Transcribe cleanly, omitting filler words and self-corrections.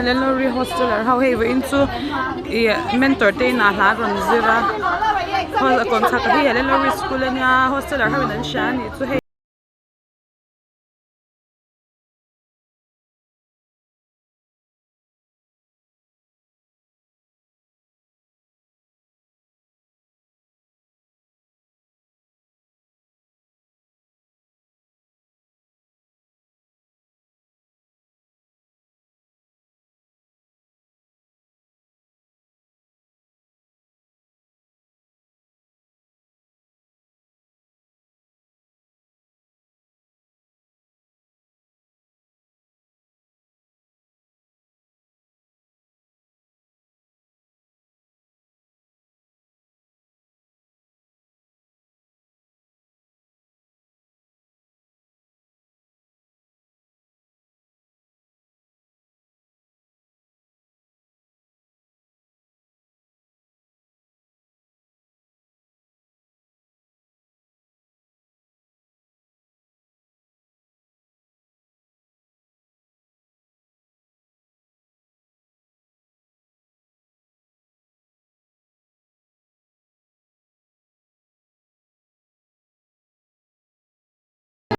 Helen Lowry hosteler ho hei vawiin chu ih mentor te inah hla rawn zir a kawmchhak ah hi Helen Lowry school ania hosteler ho in an hria anih chu hei.